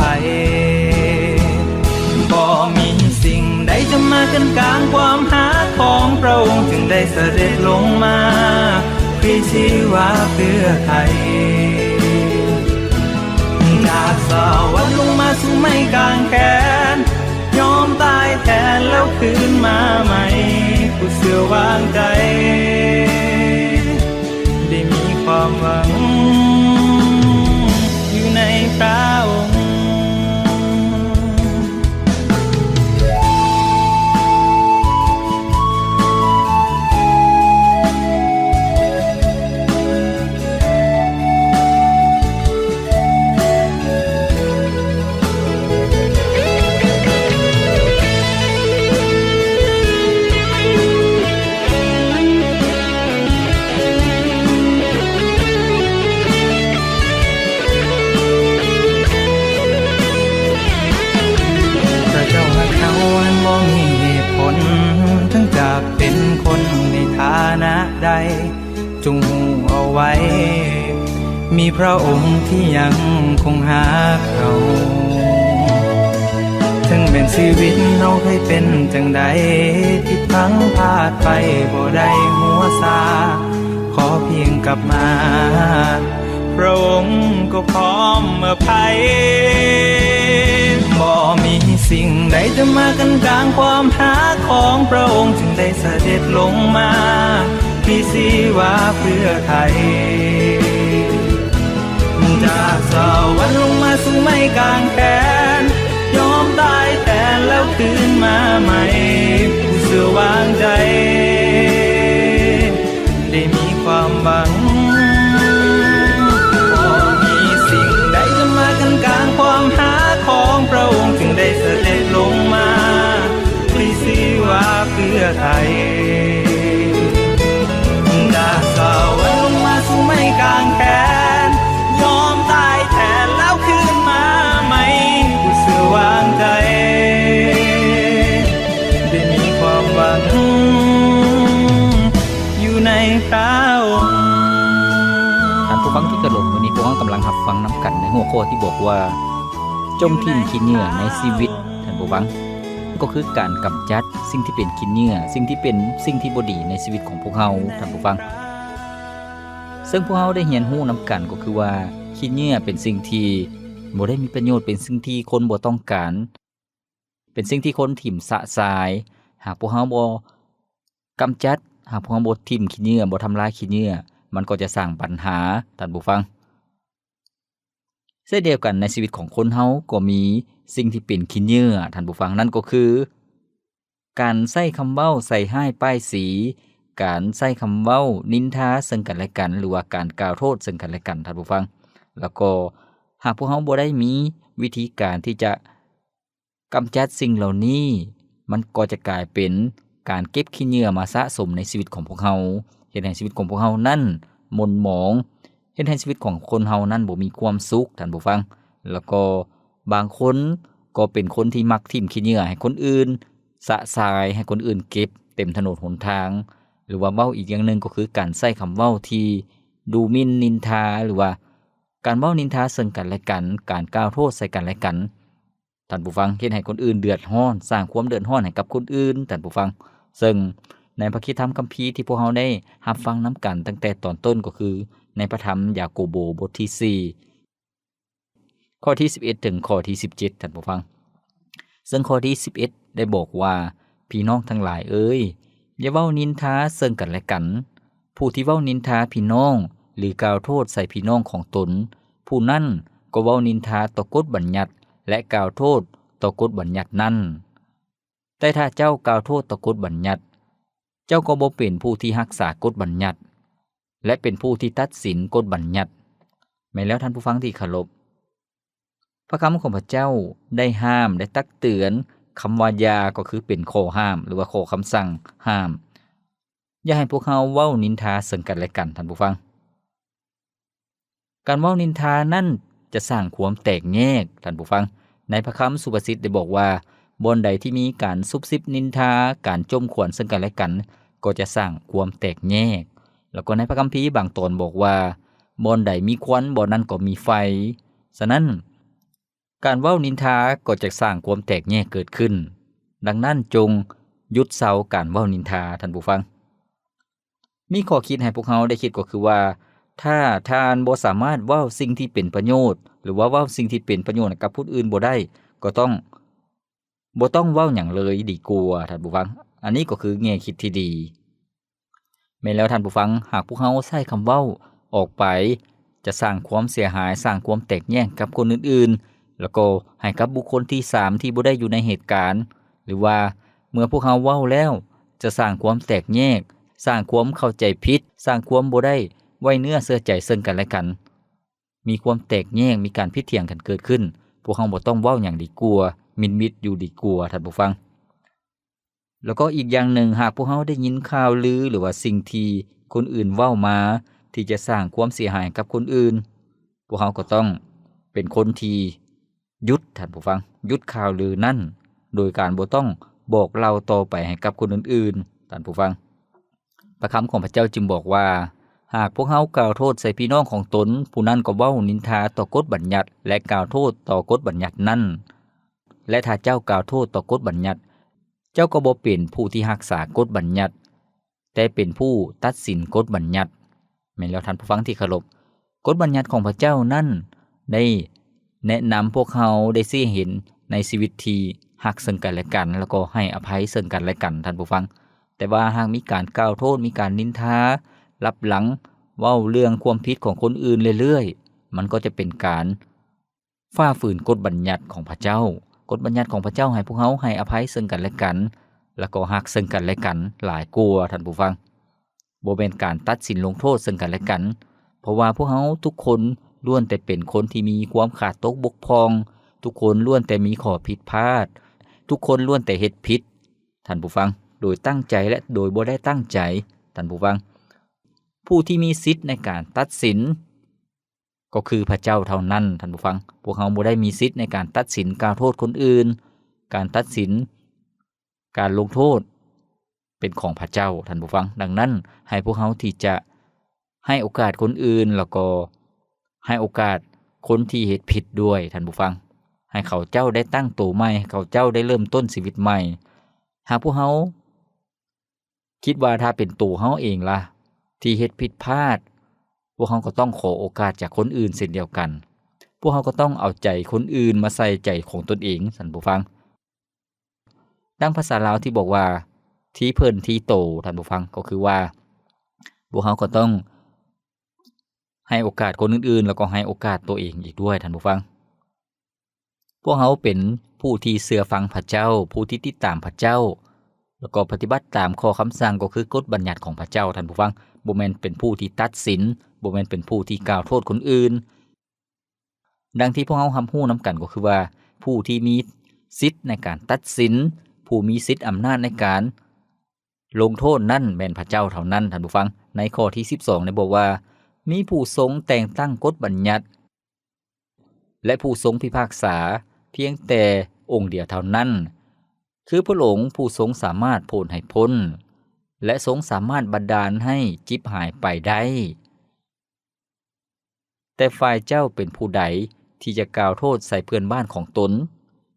ບໍ່ມີສິ່ງໃດຈະມາກັ້ນກາງຄວາມຮັກຂອງພະອົງ ຈຶ່ງໄດ້ສະເດັດລົງມາ ພຣີຊີວາເພື່ອໄຖ່ ຈາກສະຫວັນລົງມາສູ່ໄມ້ກາງແຂນ ຍອມຕາຍແທນແລ້ວຄືນມາໃໝ່ ຜູ້ເຊື່ອວາງໃຈ ໄດ້ມີຄວາມຫວັງຢູ່ໃນພະອົງ. ພະເຈົ້າຮັກເຮົາອັນບໍ່ມີເຫດຜົນ ເຖິງຈະເປັນຄົນໃນຖານະໃດ ຈົ່ງຮູ້ເອົາໄວ້ ມີພະອົງທີ່ຍັງຄົງຮັກເຮົາ. ເຖິງແມ່ນຊີວິດເຮົາເຄີຍເປັນຈັ່ງໃດ ຜິດພັງພາດໄປບໍ່ໄດ້ຫົວຊາ ຂໍພຽງກັບມາ ພະອົງກໍພ້ອມອະໄພ. ບໍ່ມີສິ່ງໃດຈະມາກັ້ນກາງຄວາມຮັກຂອງພະອົງ ຈຶ່ງໄດ້ສະເດັດລົງມາ ພຣີຊີວາເພື່ອໄຖ່ ຈາກສະຫວັນລົງມາສູ່ໄມ້ກາງແຂນ ຍອມຕາຍແທນແລ້ວຄືນມາໃໝ່ ຜູ້ເຊື່ອວາງໃຈ ໄດ້ມີຄວາມຫວັງ ບໍ່ມີສິ່ງໃດຈະມາກັ້ນກາງຄວາມຮັກຂອງພະອົງ ຈຶ່ງໄດ້ສະເດັດລົງມາ ພຣີຊີວາເພື່ອໄຖ່ ຈາກສະຫວັນລົງມາສູ່ໄມ້ກາງແຂນ ຍອມຕາຍແທນແລ້ວຄືນມາໃໝ່ ຜູ້ເຊື່ອວາງໃຈ ໄດ້ມີຄວາມຫວັງຢູ່ໃນພະອົງ. ທ່ານຜູ້ຟັງທີ່ເຄົາລົບ, ມື້ນີ້ພວກເຮົາກຳລັງຮັບຟັງນຳກັນໃນຫົວຂໍ້ທີ່ບອກວ່າ ຈົ່ງຖິ້ມຂີ້ເຫຍື້ອໃນຊີວິດ, ທ່ານຜູ້ຟັງ, ກໍຄືການກຳຈັດສິ່ງທີ່ເປັນຂີ້ເຫຍື້ອ, ສິ່ງທີ່ເປັນສິ່ງທີ່ບໍ່ດີໃນຊີວິດຂອງພວກເຮົາ, ທ່ານຜູ້ຟັງ. ເຊິ່ງພວກເຮົາໄດ້ຮຽນຮູ້ນຳກັນກໍຄືວ່າ ຂີ້ເຫຍື້ອເປັນສິ່ງທີ່ບໍ່ໄດ້ມີປະໂຫຍດ, ເປັນສິ່ງທີ່ຄົນບໍ່ຕ້ອງການ. ເປັນສິ່ງທີ່ຄົນຖິ້ມຊະຊາຍ. ຫາກພວກເຮົາບໍ່ກຳຈັດ, ຫາກພວກເຮົາບໍ່ຖິ້ມຂີ້ເຫຍື້ອ, ບໍ່ທຳລາຍຂີ້ເຫຍື້ອ, ມັນກໍຈະສ້າງບັນຫາ, ທ່ານຜູ້ຟັງ. ເຊັ່ນດຽວກັນໃນຊີວິດຂອງຄົນເຮົາກໍມີສິ່ງທີ່ເປັນຂີ້ເຫຍື້ອ, ທ່ານຜູ້ຟັງ, ນັ້ນກໍຄື ການໃຊ້ຄຳເວົ້າໃສ່ຮ້າຍປ້າຍສີ, ການໃຊ້ຄຳເວົ້ານິນທາເຊິ່ງກັນແລະກັນ ຫຼືວ່າການກ່າວໂທດເຊິ່ງກັນແລະກັນ, ທ່ານຜູ້ຟັງ. ແລ້ວກໍຫາກພວກເຮົາບໍ່ໄດ້ມີວິທີການທີ່ຈະ ກຳຈັດສິ່ງເຫຼົ່ານີ້, ມັນກໍຈະກາຍເປັນການເກັບຂີ້ເຫຍື້ອມາສະສົມໃນຊີວິດຂອງພວກເຮົາ, ເຮັດໃຫ້ຊີວິດຂອງພວກເຮົານັ້ນໝົນໝອງ, ເຮັດໃຫ້ຊີວິດຂອງຄົນເຮົານັ້ນບໍ່ມີຄວາມສຸກ, ທ່ານຜູ້ຟັງ. ແລ້ວກໍ ບາງຄົນກໍເປັນຄົນທີ່ມັກຖິ້ມຂີ້ເຫຍື້ອໃຫ້ຄົນອື່ນ, ຊະຊາຍໃຫ້ຄົນອື່ນເກັບເຕັມຖະໜົນຫົນທາງ, ຫຼືວ່າເວົ້າອີກຢ່າງໜຶ່ງກໍຄືການໃຊ້ຄຳເວົ້າທີ່ດູໝິ່ນນິນທາ ຫຼືວ່າການເວົ້ານິນທາເຊິ່ງກັນແລະກັນ, ການກ່າວໂທດໃສ່ກັນແລະກັນ. ທ່ານຜູ້ຟັງ, ເຮັດໃຫ້ຄົນອື່ນເດືອດຮ້ອນ, ສ້າງຄວາມເດືອດຮ້ອນໃຫ້ກັບຄົນອື່ນ, ທ່ານຜູ້ຟັງ. ເຊິ່ງໃນພະຄຣິສຕະທຳຄຳພີທີ່ພວກເຮົາໄດ້ຮັບຟັງນຳກັນຕັ້ງແຕ່ຕອນຕົ້ນ ກໍຄືໃນພະທຳຢາໂກໂບບົດທີສີ່ ຂໍ້ທີສິບເອັດ ເຖິງຂໍ້ທີສິບເຈັດ ທ່ານຜູ້ຟັງ. ເຊິ່ງຂໍ້ທີສິບເອັດ ໄດ້ບອກວ່າ, ພີ່ນ້ອງທັງຫຼາຍເອີຍ, ຢ່າເວົ້ານິນທາເຊິ່ງກັນແລະກັນ. ຜູ້ທີ່ເວົ້ານິນທາພີ່ນ້ອງ ຫຼື ກ່າວໂທດໃສ່ພີ່ນ້ອງຂອງຕົນ, ຜູ້ນັ້ນກໍເວົ້ານິນທາຕໍ່ກົດບັນຍັດ ແລະ ກ່າວໂທດຕໍ່ກົດບັນຍັດນັ້ນ. ແຕ່ຖ້າເຈົ້າກ່າວໂທດຕໍ່ກົດບັນຍັດ, ເຈົ້າກໍບໍ່ເປັນຜູ້ທີ່ຮັກສາກົດບັນຍັດ ແລະ ເປັນຜູ້ທີ່ຕັດສິນກົດບັນຍັດ. ແມ່ນແລ້ວທ່ານຜູ້ຟັງທີ່ເຄົາລົບ, ພະຄຳຂອງພະເຈົ້າໄດ້ຫ້າມ, ໄດ້ຕັກເຕືອນ, ຄຳວ່າຢ່າກໍຄືເປັນຂໍ້ຫ້າມ ຫຼືວ່າຂໍ້ຄຳສັ່ງຫ້າມ. ຢ່າໃຫ້ພວກເຮົາເວົ້ານິນທາເຊິ່ງກັນແລະກັນ, ທ່ານຜູ້ຟັງ. ການເວົ້ານິນທານັ້ນຈະສ້າງຄວາມແຕກແຍກ, ທ່ານຜູ້ຟັງ. ໃນພະຄຳສຸພາສິດໄດ້ບອກວ່າ, ບ່ອນໃດທີ່ມີການຊຸບຊິບນິນທາ, ການຈົ່ມຂວັນເຊິ່ງກັນແລະກັນ, ກໍຈະສ້າງຄວາມແຕກແຍກ. ແລ້ວກໍໃນພະຄຳພີບາງຕອນບອກວ່າ, ບ່ອນໃດມີຄວັນ, ບ່ອນນັ້ນກໍມີໄຟ. ສະນັ້ນ, ການເວົ້ານິນທາກໍຈະສ້າງຄວາມແຕກແຍກເກີດຂຶ້ນ. ດັ່ງນັ້ນ, ຈົ່ງຢຸດເຊົາການເວົ້ານິນທາ, ທ່ານຜູ້ຟັງ. ມີຂໍ້ຄິດໃຫ້ພວກເຮົາໄດ້ຄິດກໍຄືວ່າ, ຖ້າທ່ານບໍ່ສາມາດເວົ້າສິ່ງທີ່ເປັນປະໂຫຍດ ຫຼືວ່າເວົ້າສິ່ງທີ່ເປັນປະໂຫຍດໃຫ້ກັບຄົນອື່ນບໍ່ໄດ້, ກໍຕ້ອງ, ບໍ່ຕ້ອງເວົ້າຫຍັງເລີຍດີກວ່າ, ທ່ານຜູ້ຟັງ. ອັນນີ້ກໍຄືແງ່ຄິດທີ່ດີ. ແມ່ນແລ້ວທ່ານຜູ້ຟັງ, ຫາກພວກເຮົາໃຊ້ຄຳເວົ້າອອກໄປ, ຈະສ້າງຄວາມເສຍຫາຍ, ສ້າງຄວາມແຕກແຍກກັບຄົນອື່ນໆ, ແລ້ວກໍໃຫ້ກັບບຸກຄົນທີສາມທີ່ບໍ່ໄດ້ຢູ່ໃນເຫດການ, ຫຼືວ່າເມື່ອພວກເຮົາເວົ້າແລ້ວ ຈະສ້າງຄວາມແຕກແຍກ, ສ້າງຄວາມເຂົ້າໃຈຜິດ, ສ້າງຄວາມບໍ່ໄດ້ໄວ້ເນື້ອເຊື່ອໃຈເຊິ່ງກັນແລະກັນ, ມີຄວາມແຕກແຍກ, ມີການຜິດຖຽງກັນເກີດຂຶ້ນ, ພວກເຮົາບໍ່ຕ້ອງເວົ້າຫຍັງດີກວ່າ, ມິດໆຢູ່ດີກວ່າ, ທ່ານຜູ້ຟັງ. ແລ້ວກໍອີກຢ່າງໜຶ່ງ, ຫາກພວກເຮົາໄດ້ຍິນຂ່າວລື ຫຼືວ່າສິ່ງທີ່ຄົນອື່ນເວົ້າມາ ທີ່ຈະສ້າງຄວາມເສຍຫາຍກັບຄົນອື່ນ, ພວກເຮົາກໍຕ້ອງເປັນຄົນທີ່ຢຸດ, ທ່ານຜູ້ຟັງ, ຢຸດຂ່າວລືນັ້ນ ໂດຍການບໍ່ຕ້ອງບອກເລົ່າຕໍ່ໄປໃຫ້ກັບຄົນອື່ນໆ, ທ່ານຜູ້ຟັງ. ພະຄຳຂອງພະເຈົ້າຈຶ່ງບອກວ່າ, ຫາກພວກເຮົາກ່າວໂທດໃສ່ພີ່ນ້ອງຂອງຕົນ, ຜູ້ນັ້ນກໍເວົ້ານິນທາຕໍ່ກົດບັນຍັດ ແລະ ກ່າວໂທດຕໍ່ກົດບັນຍັດນັ້ນ. ແລະ ຖ້າເຈົ້າກ່າວໂທດຕໍ່ກົດບັນຍັດ, ເຈົ້າກໍບໍ່ເປັນຜູ້ທີ່ຮັກສາກົດບັນຍັດ, ແຕ່ເປັນຜູ້ຕັດສິນກົດບັນຍັດ. ແມ່ນແລ້ວທ່ານຜູ້ຟັງທີ່ເຄົາລົບ, ກົດບັນຍັດຂອງພະເຈົ້ານັ້ນໄດ້ແນະນຳພວກເຮົາໄດ້ຊີ້ໃຫ້ເຫັນໃນຊີວິດທີ່ຮັກເຊິ່ງກັນແລະກັນ, ແລ້ວກໍໃຫ້ອະໄພເຊິ່ງກັນແລະກັນ, ທ່ານຜູ້ຟັງ. ແຕ່ວ່າຫາກມີການກ່າວໂທດ, ມີການນິນທາ, ລັບຫຼັງເວົ້າເລື່ອງຄວາມຜິດຂອງຄົນອື່ນເລື້ອຍໆ, ມັນກໍຈະເປັນການ ຝ່າຝືນກົດບັນຍັດຂອງພະເຈົ້າ. ກົດບັນຍັດຂອງພະເຈົ້າໃຫ້ພວກເຮົາໃຫ້ອະໄພເຊິ່ງກັນແລະກັນ, ແລ້ວກໍຮັກເຊິ່ງກັນແລະກັນຫຼາຍກວ່າ, ທ່ານຜູ້ຟັງ. ບໍ່ແມ່ນການຕັດສິນລົງໂທດເຊິ່ງກັນແລະກັນ, ເພາະວ່າພວກເຮົາທຸກຄົນລ້ວນແຕ່ເປັນຄົນທີ່ມີຄວາມຂາດຕົກບົກຜ່ອງ, ທຸກຄົນລ້ວນແຕ່ມີຂໍ້ຜິດພາດ, ທຸກຄົນລ້ວນແຕ່ເຮັດຜິດ, ທ່ານຜູ້ຟັງ, ໂດຍຕັ້ງໃຈ ແລະ ໂດຍບໍ່ໄດ້ຕັ້ງໃຈ, ທ່ານຜູ້ຟັງ. ຜູ້ທີ່ມີສິດໃນການຕັດສິນ ກໍຄືພະເຈົ້າເທົ່ານັ້ນ, ທ່ານຜູ້ຟັງ. ພວກເຮົາບໍ່ໄດ້ມີສິດໃນການຕັດສິນ, ກ່າວໂທດຄົນອື່ນ. ການຕັດສິນ, ການລົງໂທດ ເປັນຂອງພະເຈົ້າ, ທ່ານຜູ້ຟັງ. ດັ່ງນັ້ນ, ໃຫ້ພວກເຮົາທີ່ຈະໃຫ້ໂອກາດຄົນອື່ນ, ແລ້ວກໍໃຫ້ໂອກາດຄົນທີ່ເຮັດຜິດດ້ວຍ, ທ່ານຜູ້ຟັງ. ໃຫ້ເຂົາເຈົ້າໄດ້ຕັ້ງໂຕໃໝ່, ໃຫ້ເຂົາເຈົ້າໄດ້ເລີ່ມຕົ້ນຊີວິດໃໝ່. ຫາກພວກເຮົາ ຄິດວ່າຖ້າເປັນໂຕເຮົາເອງລະ ທີ່ເຮັດຜິດພາດ, ພວກເຮົາກໍຕ້ອງຂໍໂອກາດຈາກຄົນອື່ນເຊັ່ນດຽວກັນ. ພວກເຮົາກໍຕ້ອງເອົາໃຈຄົນອື່ນມາໃສ່ໃຈຂອງຕົນເອງ, ທ່ານຜູ້ຟັງ. ດັ່ງພາສາລາວທີ່ບອກວ່າ ທີ່ເພິ່ນທີ່ໂຕ, ທ່ານຜູ້ຟັງ, ກໍຄືວ່າ ພວກເຮົາກໍຕ້ອງໃຫ້ໂອກາດຄົນອື່ນໆ ແລ້ວກໍໃຫ້ໂອກາດຕົວເອງອີກດ້ວຍ, ທ່ານຜູ້ຟັງ. ພວກເຮົາເປັນຜູ້ທີ່ເຊື່ອຟັງພະເຈົ້າ, ຜູ້ທີ່ຕິດຕາມພະເຈົ້າ, ແລ້ວກໍປະຕິບັດຕາມຂໍ້ຄຳສັ່ງ, ກໍຄືກົດບັນຍັດຂອງພະເຈົ້າ, ທ່ານຜູ້ຟັງ. ບໍ່ແມ່ນເປັນຜູ້ທີ່ຕັດສິນ, ບໍ່ແມ່ນເປັນຜູ້ທີ່ກ່າວໂທດຄົນອື່ນ. ດັ່ງທີ່ພວກເຮົາຮັບຮູ້ນຳກັນ, ກໍຄືວ່າ ຜູ້ທີ່ມີສິດໃນການຕັດສິນ, ຜູ້ມີສິດອຳນາດໃນການລົງໂທດນັ້ນ ແມ່ນພະເຈົ້າເທົ່ານັ້ນ, ທ່ານຜູ້ຟັງ. ໃນຂໍ້ທີສິບສອງ ໄດ້ບອກວ່າ ມີຜູ້ຊົງແຕ່ງຕັ້ງກົດບັນຍັດ ແລະ ຜູ້ຊົງພິພາກສາ ພຽງແຕ່ອົງດຽວເທົ່ານັ້ນ ຄືພະອົງຜູ້ຊົງສາມາດໂຜດໃຫ້ພົ້ນ ແລະ ຊົງສາມາດບັນດານໃຫ້ຈິບຫາຍໄປໄດ້. ແຕ່ຝ່າຍເຈົ້າເປັນຜູ້ໃດທີ່ຈະກ່າວໂທດໃສ່ເພື່ອນບ້ານຂອງຕົນ?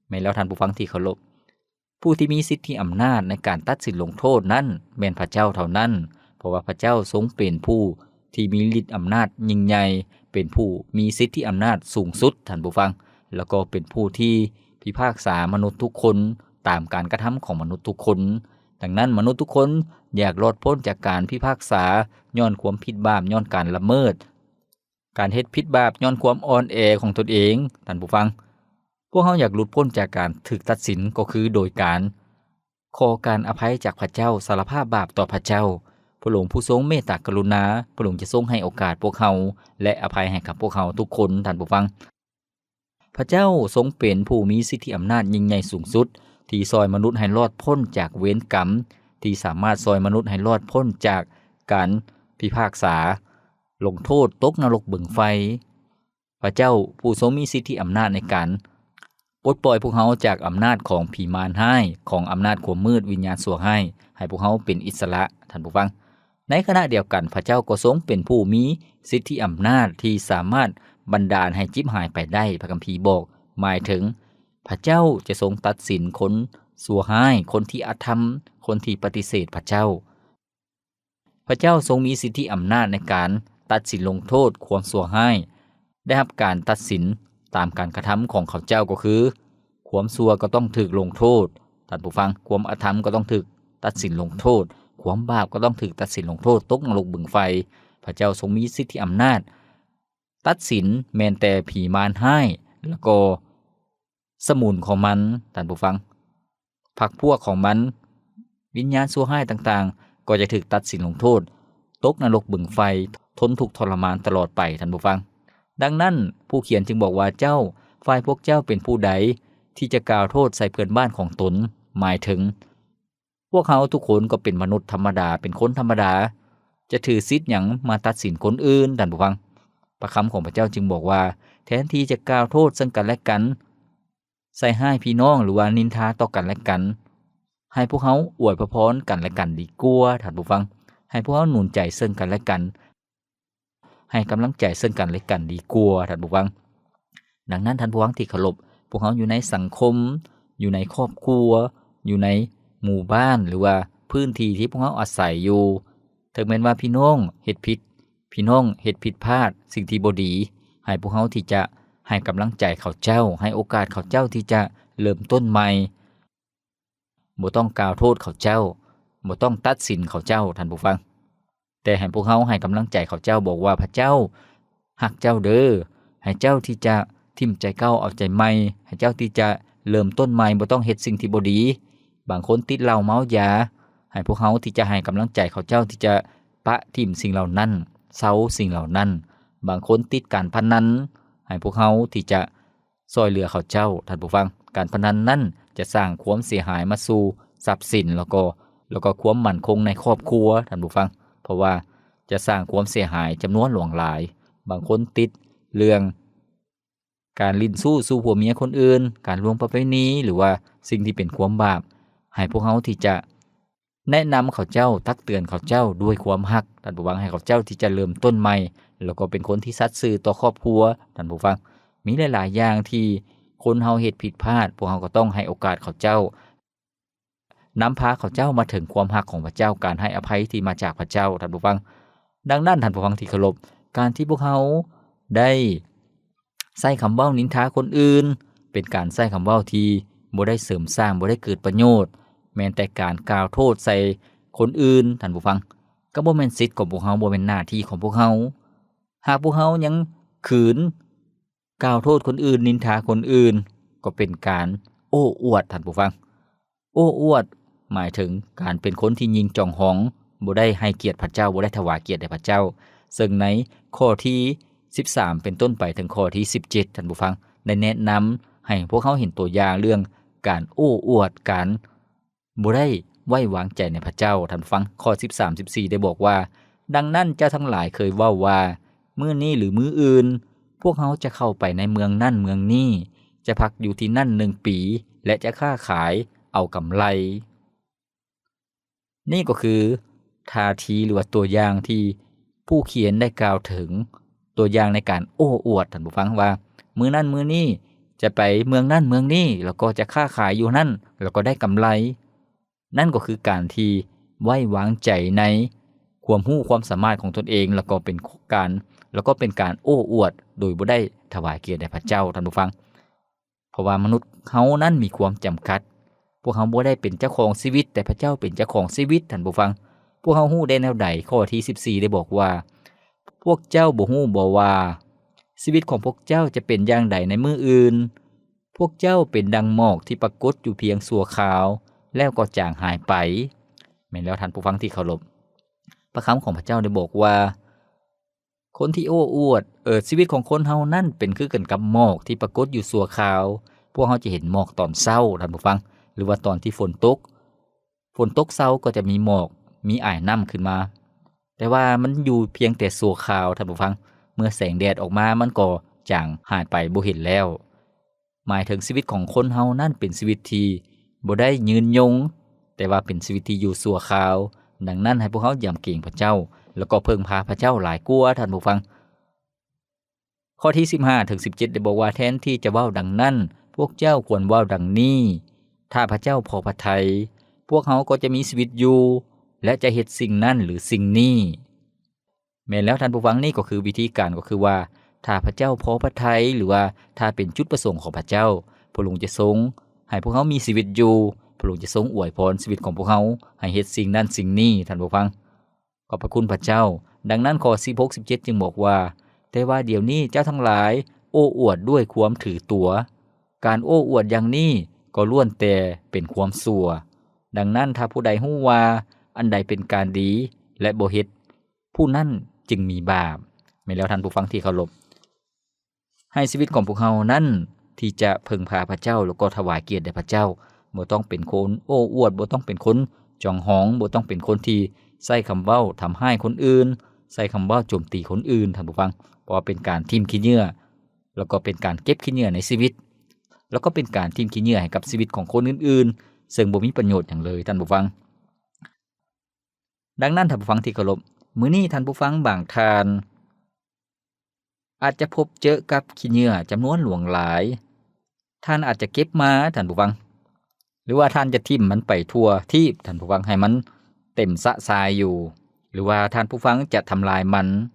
ແມ່ນແລ້ວທ່ານຜູ້ຟັງທີ່ເຄົາລົບ, ຜູ້ທີ່ມີສິດທິອຳນາດໃນການຕັດສິນລົງໂທດນັ້ນແມ່ນພະເຈົ້າເທົ່ານັ້ນ, ເພາະວ່າພະເຈົ້າຊົງເປັນຜູ້ທີ່ມີລິດອຳນາດຍິ່ງໃຫຍ່, ເປັນຜູ້ມີສິດທິອຳນາດສູງສຸດ, ທ່ານຜູ້ຟັງ, ແລ້ວກໍເປັນຜູ້ທີ່ພິພາກສາມະນຸດທຸກຄົນຕາມການກະທຳຂອງມະນຸດທຸກຄົນ. ດັ່ງນັ້ນ, ມະນຸດທຸກຄົນຢາກລອດພົ້ນຈາກການພິພາກສາຍ້ອນຄວາມຜິດບາບ, ຍ້ອນການລະເມີດ, ການເຮັດຜິດບາບຍ້ອນຄວາມອ່ອນແອຂອງຕົນເອງ, ທ່ານຜູ້ຟັງ. ພວກເຮົາຢາກຫຼຸດພົ້ນຈາກການຖືກຕັດສິນ ກໍຄືໂດຍການຂໍການອະໄພຈາກພະເຈົ້າ, ສາລະພາບບາບຕໍ່ພະເຈົ້າ. ພະອົງຜູ້ຊົງເມດຕາກະລຸນາ, ພະອົງຈະຊົງໃຫ້ໂອກາດພວກເຮົາ ແລະ ອະໄພໃຫ້ກັບພວກເຮົາທຸກຄົນ, ທ່ານຜູ້ຟັງ. ພະເຈົ້າຊົງເປັນຜູ້ມີສິດທິອຳນາດຍິ່ງໃຫຍ່ສູງສຸດ ທີ່ຊ່ອຍມະນຸດໃຫ້ລອດພົ້ນຈາກເວນກຳ, ທີ່ສາມາດຊ່ອຍມະນຸດໃຫ້ລອດພົ້ນຈາກການພິພາກສາ ລົງໂທດ, ຕົກນະລົກບຶງໄຟ. ພະເຈົ້າຜູ້ຊົງມີສິດທິອຳນາດໃນການປົດປ່ອຍພວກເຮົາຈາກອຳນາດຂອງຜີມານຮ້າຍ, ຂອງອຳນາດຄວາມມືດ, ວິນຍານຊົ່ວຮ້າຍ, ໃຫ້ພວກເຮົາເປັນອິດສະຫຼະ, ທ່ານຜູ້ຟັງ. ໃນຂະນະດຽວກັນ, ພະເຈົ້າກໍຊົງເປັນຜູ້ມີສິດທິອຳນາດທີ່ສາມາດບັນດານໃຫ້ຈິບຫາຍໄປໄດ້. ພະຄຳພີບອກ, ໝາຍເຖິງພະເຈົ້າຈະຊົງຕັດສິນຄົນຊົ່ວຮ້າຍ, ຄົນທີ່ອະທຳ, ຄົນທີ່ປະຕິເສດພະເຈົ້າ. ພະເຈົ້າຊົງມີສິດທິອຳນາດໃນການຕັດສິນລົງໂທດຄວາມຊົ່ວຮ້າຍ, ໄດ້ຮັບການຕັດສິນຕາມການກະທຳຂອງເຂົາເຈົ້າ, ກໍຄືຄວາມຊົ່ວກໍຕ້ອງຖືກລົງໂທດ, ທ່ານຜູ້ຟັງ, ຄວາມອະທຳກໍຕ້ອງຖືກຕັດສິນລົງໂທດ, ຄວາມບາບກໍຕ້ອງຖືກຕັດສິນລົງໂທດ, ຕົກນະລົກບຶງໄຟ. ພະເຈົ້າຊົງມີສິດທິອຳນາດຕັດສິນແມ່ນແຕ່ຜີມານຮ້າຍ ແລ້ວກໍ ສະໝຸນຂອງມັນ, ທ່ານຜູ້ຟັງ, ພັກພວກຂອງມັນ, ວິນຍານຊົ່ວຮ້າຍຕ່າງໆ ກໍຈະຖືກຕັດສິນລົງໂທດ, ຕົກນະລົກບຶງໄຟ, ທົນທຸກທໍລະມານຕະຫຼອດໄປ, ທ່ານຜູ້ຟັງ. ດັ່ງນັ້ນ, ຜູ້ຂຽນຈຶ່ງບອກວ່າ, ເຈົ້າ, ຝ່າຍພວກເຈົ້າເປັນຜູ້ໃດທີ່ຈະກ່າວໂທດໃສ່ເພື່ອນບ້ານຂອງຕົນ? ໝາຍເຖິງ ພວກເຮົາທຸກຄົນກໍເປັນມະນຸດທຳມະດາ, ເປັນຄົນທຳມະດາ, ຈະຖືສິດຫຍັງມາຕັດສິນຄົນອື່ນ, ທ່ານຜູ້ຟັງ? ພະຄຳຂອງພະເຈົ້າຈຶ່ງບອກວ່າ, ແທນທີ່ຈະກ່າວໂທດເຊິ່ງກັນແລະກັນ, ໃສ່ຮ້າຍພີ່ນ້ອງ ຫຼືວ່ານິນທາຕໍ່ກັນແລະກັນ, ໃຫ້ພວກເຮົາອວຍພະພອນກັນແລະກັນດີກວ່າ, ທ່ານຜູ້ຟັງ. ໃຫ້ພວກເຮົາໜູນໃຈເຊິ່ງກັນແລະກັນ, ໃຫ້ກຳລັງໃຈເຊິ່ງກັນແລະກັນດີກວ່າ, ທ່ານຜູ້ຟັງ. ດັ່ງນັ້ນ, ທ່ານຜູ້ຟັງທີ່ເຄົາລົບ, ພວກເຮົາຢູ່ໃນສັງຄົມ, ຢູ່ໃນຄອບຄົວ, ຢູ່ໃນໝູ່ບ້ານ ຫຼືວ່າພື້ນທີ່ທີ່ພວກເຮົາອາໄສຢູ່, ເຖິງແມ່ນວ່າພີ່ນ້ອງເຮັດຜິດ, ພີ່ນ້ອງເຮັດຜິດພາດ, ສິ່ງທີ່ບໍ່ດີ, ໃຫ້ພວກເຮົາທີ່ຈະໃຫ້ກຳລັງໃຈເຂົາເຈົ້າ, ໃຫ້ໂອກາດເຂົາເຈົ້າທີ່ຈະເລີ່ມຕົ້ນໃໝ່. ບໍ່ຕ້ອງກ່າວໂທດເຂົາເຈົ້າ, ບໍ່ຕ້ອງຕັດສິນເຂົາເຈົ້າ, ທ່ານຜູ້ຟັງ. ແຕ່ໃຫ້ພວກເຮົາໃຫ້ກຳລັງໃຈເຂົາເຈົ້າ, ບອກວ່າ, ພະເຈົ້າຮັກເຈົ້າເດີ, ໃຫ້ເຈົ້າທີ່ຈະຖິ້ມໃຈເກົ່າເອົາໃຈໃໝ່, ໃຫ້ເຈົ້າທີ່ຈະເລີ່ມຕົ້ນໃໝ່, ບໍ່ຕ້ອງເຮັດສິ່ງທີ່ບໍ່ດີ. ບາງຄົນຕິດເຫຼົ້າເມົາຢາ, ໃຫ້ພວກເຮົາທີ່ຈະໃຫ້ກຳລັງໃຈເຂົາເຈົ້າທີ່ຈະປະຖິ້ມສິ່ງເຫຼົ່ານັ້ນ, ເຊົາສິ່ງເຫຼົ່ານັ້ນ. ບາງຄົນຕິດການພະນັນ, ໃຫ້ພວກເຮົາທີ່ຈະ ຊ່ອຍເຫຼືອເຂົາເຈົ້າ, ທ່ານຜູ້ຟັງ. ການພະນັນນັ້ນຈະສ້າງຄວາມເສຍຫາຍມາສູ່ຊັບສິນ ແລ້ວກໍ, ແລ້ວກໍຄວາມໝັ້ນຄົງໃນຄອບຄົວ, ທ່ານຜູ້ຟັງ, ເພາະວ່າຈະສ້າງຄວາມເສຍຫາຍຈຳນວນຫຼວງຫຼາຍ. ບາງຄົນຕິດເລື່ອງການຫຼິ້ນຊູ້ສູ່ຜົວເມຍຄົນອື່ນ, ການລ່ວງປະເວນີ ຫຼືວ່າສິ່ງທີ່ເປັນຄວາມບາບ. ໃຫ້ພວກເຮົາທີ່ຈະ ແນະນຳເຂົາເຈົ້າ, ຕັກເຕືອນເຂົາເຈົ້າດ້ວຍຄວາມຮັກ, ທ່ານຜູ້ຟັງ, ໃຫ້ເຂົາເຈົ້າທີ່ຈະເລີ່ມຕົ້ນໃໝ່, ແລ້ວກໍເປັນຄົນທີ່ສັດຊື່ຕໍ່ຄອບຄົວ, ທ່ານຜູ້ຟັງ. ມີຫຼາຍໆຢ່າງທີ່ຄົນເຮົາເຮັດຜິດພາດ, ພວກເຮົາກໍຕ້ອງໃຫ້ໂອກາດເຂົາເຈົ້າ, ນຳພາເຂົາເຈົ້າມາເຖິງຄວາມຮັກຂອງພະເຈົ້າ, ການໃຫ້ອະໄພທີ່ມາຈາກພະເຈົ້າ, ທ່ານຜູ້ຟັງ. ດັ່ງນັ້ນ, ທ່ານຜູ້ຟັງທີ່ເຄົາລົບ, ການທີ່ພວກເຮົາໄດ້ ໃຊ້ຄຳເວົ້ານິນທາຄົນອື່ນ ເປັນການໃຊ້ຄຳເວົ້າທີ່ບໍ່ໄດ້ເສີມສ້າງ, ບໍ່ໄດ້ເກີດປະໂຫຍດ, ແມ່ນແຕ່ການກ່າວໂທດໃສ່ຄົນອື່ນ, ທ່ານຜູ້ຟັງ. ກໍບໍ່ແມ່ນສິດຂອງພວກເຮົາ, ບໍ່ແມ່ນໜ້າທີ່ຂອງພວກເຮົາ. ຫາກພວກເຮົາຍັງຂືນກ່າວໂທດຄົນອື່ນ, ນິນທາຄົນອື່ນ, ກໍເປັນການໂອ້ອວດ, ທ່ານຜູ້ຟັງ. ໂອ້ອວດ ໝາຍເຖິງການເປັນຄົນທີ່ຍິ່ງຈອງຫອງ, ບໍ່ໄດ້ໃຫ້ກຽດພະເຈົ້າ, ບໍ່ໄດ້ຖວາຍກຽດແດ່ພະເຈົ້າ. ເຊິ່ງໃນຂໍ້ທີສິບສາມເປັນຕົ້ນໄປເຖິງຂໍ້ທີສິບເຈັດ, ທ່ານຜູ້ຟັງ, ໄດ້ແນະນຳໃຫ້ພວກເຮົາເຫັນຕົວຢ່າງເລື່ອງການໂອ້ອວດ, ການບໍ່ໄດ້ໄວ້ວາງໃຈໃນພະເຈົ້າ, ທ່ານຜູ້ຟັງ. ຂໍ້ສິບສາມ ສິບສີ່ ໄດ້ບອກວ່າ, ດັ່ງນັ້ນເຈົ້າທັງຫຼາຍເຄີຍເວົ້າວ່າ, ມື້ນີ້ ຫຼື ມື້ອື່ນ ພວກເຮົາຈະເຂົ້າໄປໃນເມືອງນັ້ນເມືອງນີ້, ຈະພັກຢູ່ທີ່ນັ້ນໜຶ່ງປີ ແລະ ຈະຄ້າຂາຍເອົາກຳໄລ. ນີ້ກໍຄືທ່າທີ ຫຼືວ່າຕົວຢ່າງທີ່ຜູ້ຂຽນໄດ້ກ່າວເຖິງ ຕົວຢ່າງໃນການໂອ້ອວດ ທ່ານຜູ້ຟັງ ວ່າມື້ນັ້ນມື້ນີ້ຈະໄປເມືອງນັ້ນເມືອງນີ້ ແລ້ວກໍຈະຄ້າຂາຍຢູ່ນັ້ນ ແລ້ວກໍໄດ້ກຳໄລ. ນັ້ນກໍຄືການທີ່ໄວ້ວາງໃຈໃນຄວາມຮູ້ຄວາມສາມາດຂອງຕົນເອງ ແລ້ວກໍເປັນການ ແລ້ວກໍເປັນການໂອ້ອວດໂດຍບໍ່ໄດ້ຖວາຍກຽດແດ່ພະເຈົ້າ ທ່ານຜູ້ຟັງ. ເພາະວ່າມະນຸດເຮົານັ້ນມີຄວາມຈຳກັດ. ພວກເຮົາບໍ່ໄດ້ເປັນເຈົ້າຂອງຊີວິດ, ແຕ່ພະເຈົ້າເປັນເຈົ້າຂອງຊີວິດ, ທ່ານຜູ້ຟັງ. ພວກເຮົາຮູ້ໄດ້ແນວໃດ? ຂໍ້ທີສິບສີ່ໄດ້ບອກວ່າ, ພວກເຈົ້າບໍ່ຮູ້ບໍວ່າ ຊີວິດຂອງພວກເຈົ້າຈະເປັນຢ່າງໃດໃນມື້ອື່ນ? ພວກເຈົ້າເປັນດັ່ງໝອກທີ່ປາກົດຢູ່ພຽງຊົ່ວຄາວ ແລ້ວກໍຈາງຫາຍໄປ. ແມ່ນແລ້ວ ທ່ານຜູ້ຟັງທີ່ເຄົາລົບ, ພະຄຳຂອງພະເຈົ້າໄດ້ບອກວ່າ ຄົນທີ່ໂອ້ອວດ, ເອີ, ຊີວິດຂອງຄົນເຮົານັ້ນເປັນຄືກັນກັບໝອກທີ່ປາກົດຢູ່ຊົ່ວຄາວ. ພວກເຮົາຈະເຫັນໝອກຕອນເຊົ້າ, ທ່ານຜູ້ຟັງ, ຫຼືວ່າຕອນທີ່ຝົນຕົກ. ຝົນຕົກເຊົາກໍຈະມີໝອກ, ມີອາຍນ້ຳຂຶ້ນມາ. ແຕ່ວ່າມັນຢູ່ພຽງແຕ່ຊົ່ວຄາວ, ທ່ານຜູ້ຟັງ. ເມື່ອແສງແດດອອກມາ, ມັນກໍຈາງຫາຍໄປ, ບໍ່ເຫັນແລ້ວ. ໝາຍເຖິງຊີວິດຂອງຄົນເຮົານັ້ນເປັນຊີວິດທີ່ບໍ່ໄດ້ຍືນຍົງ, ແຕ່ວ່າເປັນຊີວິດທີ່ຢູ່ຊົ່ວຄາວ. ດັ່ງນັ້ນ, ໃຫ້ພວກເຮົາຢຳເກງພະເຈົ້າ ແລ້ວກໍເພິ່ງພາພະເຈົ້າຫຼາຍກວ່າ, ທ່ານຜູ້ຟັງ. ຂໍ້ທີສິບຫ້າເຖິງສິບເຈັດໄດ້ບອກວ່າ, ແທນທີ່ຈະເວົ້າດັ່ງນັ້ນ, ພວກເຈົ້າຄວນເວົ້າດັ່ງນີ້, ຖ້າພະເຈົ້າພໍພະໄທ, ພວກເຮົາກໍຈະມີຊີວິດຢູ່ ແລະ ຈະເຮັດສິ່ງນັ້ນ ຫຼື ສິ່ງນີ້. ແມ່ນແລ້ວທ່ານຜູ້ຟັງ, ນີ້ກໍຄືວິທີການ, ກໍຄືວ່າ ຖ້າພະເຈົ້າພໍພະໄທ ຫຼືວ່າຖ້າເປັນຈຸດປະສົງຂອງພະເຈົ້າ, ພະອົງຈະຊົງໃຫ້ພວກເຮົາມີຊີວິດຢູ່, ພະອົງຈະຊົງອວຍພອນຊີວິດຂອງພວກເຮົາໃຫ້ເຮັດສິ່ງນັ້ນສິ່ງນີ້, ທ່ານຜູ້ຟັງ. ຂອບພະຄຸນພະເຈົ້າ. ດັ່ງນັ້ນ ຂໍ້ສິບຫົກ ສິບເຈັດ ຈຶ່ງບອກວ່າ, ແຕ່ວ່າດຽວນີ້ເຈົ້າທັງຫຼາຍໂອ້ອວດດ້ວຍຄວາມຖືຕົວ. ການໂອ້ອວດຢ່າງນີ້ກໍລ້ວນແຕ່ເປັນຄວາມຊົ່ວ. ດັ່ງນັ້ນ ຖ້າຜູ້ໃດຮູ້ວ່າອັນໃດເປັນການດີ ແລະ ບໍ່ເຮັດ, ຜູ້ນັ້ນຈຶ່ງມີບາບ. ແມ່ນແລ້ວທ່ານຜູ້ຟັງທີ່ເຄົາລົບ, ໃຫ້ຊີວິດຂອງພວກເຮົານັ້ນທີ່ຈະເພິ່ງພາພະເຈົ້າ ແລ້ວກໍຖວາຍກຽດແດ່ພະເຈົ້າ, ບໍ່ຕ້ອງເປັນຄົນໂອ້ອວດ, ບໍ່ຕ້ອງເປັນຄົນຈອງຫອງ, ບໍ່ຕ້ອງເປັນຄົນທີ່ໃຊ້ຄຳເວົ້າທຳຮ້າຍຄົນອື່ນ, ໃຊ້ຄຳເວົ້າໂຈມຕີຄົນອື່ນ, ທ່ານຜູ້ຟັງ, ເພາະວ່າເປັນການຖິ້ມຂີ້ເຫຍື້ອ ແລ້ວກໍເປັນການເກັບຂີ້ເຫຍື້ອໃນຊີວິດ, ແລ້ວກໍເປັນການຖິ້ມຂີ້ເຫຍື້ອໃຫ້ກັບຊີວິດຂອງຄົນອື່ນໆ, ເຊິ່ງບໍ່ມີປະໂຫຍດຫຍັງເລີຍ, ທ່ານຜູ້ຟັງ. ດັ່ງນັ້ນ ທ່ານຜູ້ຟັງທີ່ເຄົາລົບ, ມື້ນີ້ທ່ານຜູ້ຟັງບາງທ່ານອາດຈະພົບເຈີກັບຂີ້ເຫຍື້ອຈຳນວນຫຼວງຫຼາຍ. ທ່ານອາດຈະເກັບມາ, ທ່ານຜູ້ຟັງ, ຫຼືວ່າທ່ານຈະຖິ້ມມັນໄປທົ່ວທີບ, ທ່ານຜູ້ຟັງ, ໃຫ້ມັນເຕັມຊະຊາຍຢູ່, ຫຼືວ່າທ່ານຜູ້ຟັງຈະທຳລາຍມັນ.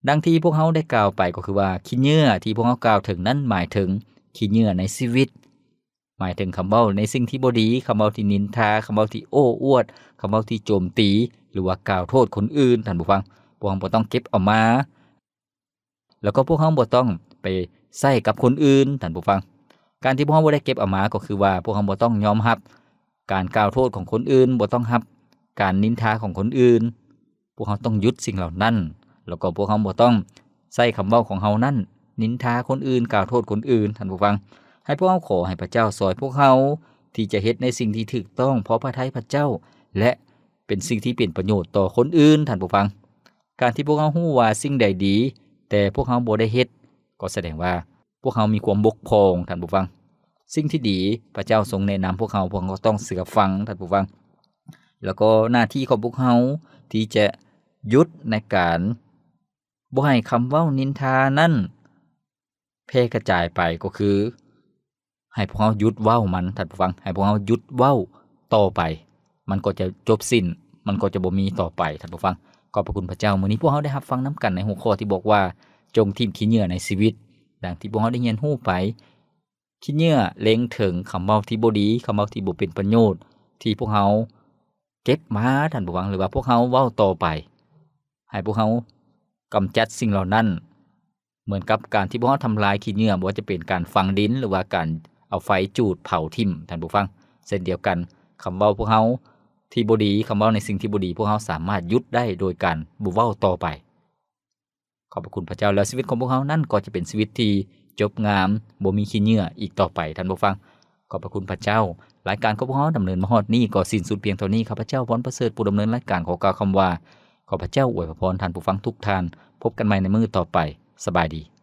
ດັ່ງທີ່ພວກເຮົາໄດ້ກ່າວໄປກໍຄືວ່າ ຂີ້ເຫຍື້ອທີ່ພວກເຮົາກ່າວເຖິງນັ້ນໝາຍເຖິງຂີ້ເຫຍື້ອໃນຊີວິດ, ໝາຍເຖິງຄຳເວົ້າໃນສິ່ງທີ່ບໍ່ດີ, ຄຳເວົ້າທີ່ນິນທາ, ຄຳເວົ້າທີ່ໂອ້ອວດ, ຄຳເວົ້າທີ່ໂຈມຕີ ຫຼືວ່າກ່າວໂທດຄົນອື່ນ, ທ່ານຜູ້ຟັງ. ພວກເຮົາບໍ່ຕ້ອງເກັບເອົາມາ, ແລ້ວກໍພວກເຮົາບໍ່ຕ້ອງໄປໃຊ້ກັບຄົນອື່ນ, ທ່ານຜູ້ຟັງ. ການທີ່ພວກເຮົາບໍ່ໄດ້ເກັບເອົາມາກໍຄືວ່າ ພວກເຮົາບໍ່ຕ້ອງຍອມຮັບການກ່າວໂທດຂອງຄົນອື່ນ, ບໍ່ຕ້ອງຮັບການນິນທາຂອງຄົນອື່ນ. ພວກເຮົາຕ້ອງຢຸດສິ່ງເຫຼົ່ານັ້ນ, ແລ້ວກໍພວກເຮົາບໍ່ຕ້ອງໃຊ້ຄຳເວົ້າຂອງເຮົານັ້ນນິນທາຄົນອື່ນ, ກ່າວໂທດຄົນອື່ນ, ທ່ານຜູ້ຟັງ. ໃຫ້ພວກເຮົາຂໍໃຫ້ພະເຈົ້າຊ່ອຍພວກເຮົາທີ່ຈະເຮັດໃນສິ່ງທີ່ຖືກຕ້ອງ ພໍພະໄທພະເຈົ້າ ແລະ ເປັນສິ່ງທີ່ເປັນປະໂຫຍດຕໍ່ຄົນອື່ນ, ທ່ານຜູ້ຟັງ. ການທີ່ພວກເຮົາຮູ້ວ່າສິ່ງໃດດີ, ແຕ່ພວກເຮົາບໍ່ໄດ້ເຮັດ, ກໍສະແດງວ່າພວກເຮົາມີຄວາມບົກຜ່ອງ, ທ່ານຜູ້ຟັງ. ສິ່ງທີ່ດີພະເຈົ້າຊົງແນະນຳພວກເຮົາ, ພວກເຮົາກໍຕ້ອງເຊື່ອຟັງ, ທ່ານຜູ້ຟັງ. ແລ້ວກໍໜ້າທີ່ຂອງພວກເຮົາທີ່ຈະຢຸດໃນການບໍ່ໃຫ້ຄຳເວົ້ານິນທານັ້ນແຜ່ກະຈາຍໄປ, ກໍຄືໃຫ້ພວກເຮົາຢຸດເວົ້າມັນ, ທ່ານຜູ້ຟັງ, ໃຫ້ພວກເຮົາຢຸດເວົ້າຕໍ່ໄປ, ມັນກໍຈະຈົບສິ້ນ, ມັນກໍຈະບໍ່ມີຕໍ່ໄປ, ທ່ານຜູ້ຟັງ. ຂອບພະຄຸນພະເຈົ້າ, ມື້ນີ້ພວກເຮົາໄດ້ຮັບຟັງນຳກັນໃນຫົວຂໍ້ທີ່ບອກວ່າ ຈົ່ງຖິ້ມຂີ້ເຫຍື້ອໃນຊີວິດ. ດັ່ງທີ່ພວກເຮົາໄດ້ຮຽນຮູ້ໄປ, ຂີ້ເຫຍື້ອເລັງເຖິງຄຳເວົ້າທີ່ບໍ່ດີ, ຄຳເວົ້າທີ່ບໍ່ເປັນປະໂຫຍດ ທີ່ພວກເຮົາເກັບມາ, ທ່ານຜູ້ຟັງ, ຫຼືວ່າພວກເຮົາເວົ້າຕໍ່ໄປ. ໃຫ້ພວກເຮົາກຳຈັດສິ່ງເຫຼົ່ານັ້ນ, ເໝືອນກັບການທີ່ພວກເຮົາທຳລາຍຂີ້ເຫຍື້ອ, ບໍ່ວ່າຈະເປັນການຝັງດິນ ຫຼືວ່າການເອົາໄຟຈູດເຜົາຖິ້ມ, ທ່ານຜູ້ຟັງ. ເຊັ່ນດຽວກັນ, ຄຳເວົ້າພວກເຮົາທີ່ບໍ່ດີ, ຄຳເວົ້າໃນສິ່ງທີ່ບໍ່ດີ, ພວກເຮົາສາມາດຢຸດໄດ້ໂດຍການບໍ່ເວົ້າຕໍ່ໄປ. ຂອບພະຄຸນພະເຈົ້າ, ແລ້ວຊີວິດຂອງພວກເຮົານັ້ນກໍຈະເປັນຊີວິດທີ່ຈົບງາມ, ບໍ່ມີຂີ້ເຫຍື້ອອີກຕໍ່ໄປ, ທ່ານຜູ້ຟັງ. ຂອບພະຄຸນພະເຈົ້າ. ລາຍການຂອງພວກເຮົາດຳເນີນມາຮອດນີ້ກໍສິ້ນສຸດພຽງເທົ່ານີ້. ຂ້າພະເຈົ້າ ພອນປະເສີດ ຜູ້ດຳເນີນລາຍການ ຂໍກ່າວຄຳວ່າ ຂໍພະເຈົ້າອວຍພະພອນທ່ານຜູ້ຟັງທຸກທ່ານ. ພົບກັນໃໝ່ໃນມື້ຕໍ່ໄປ. ສະບາຍດີ.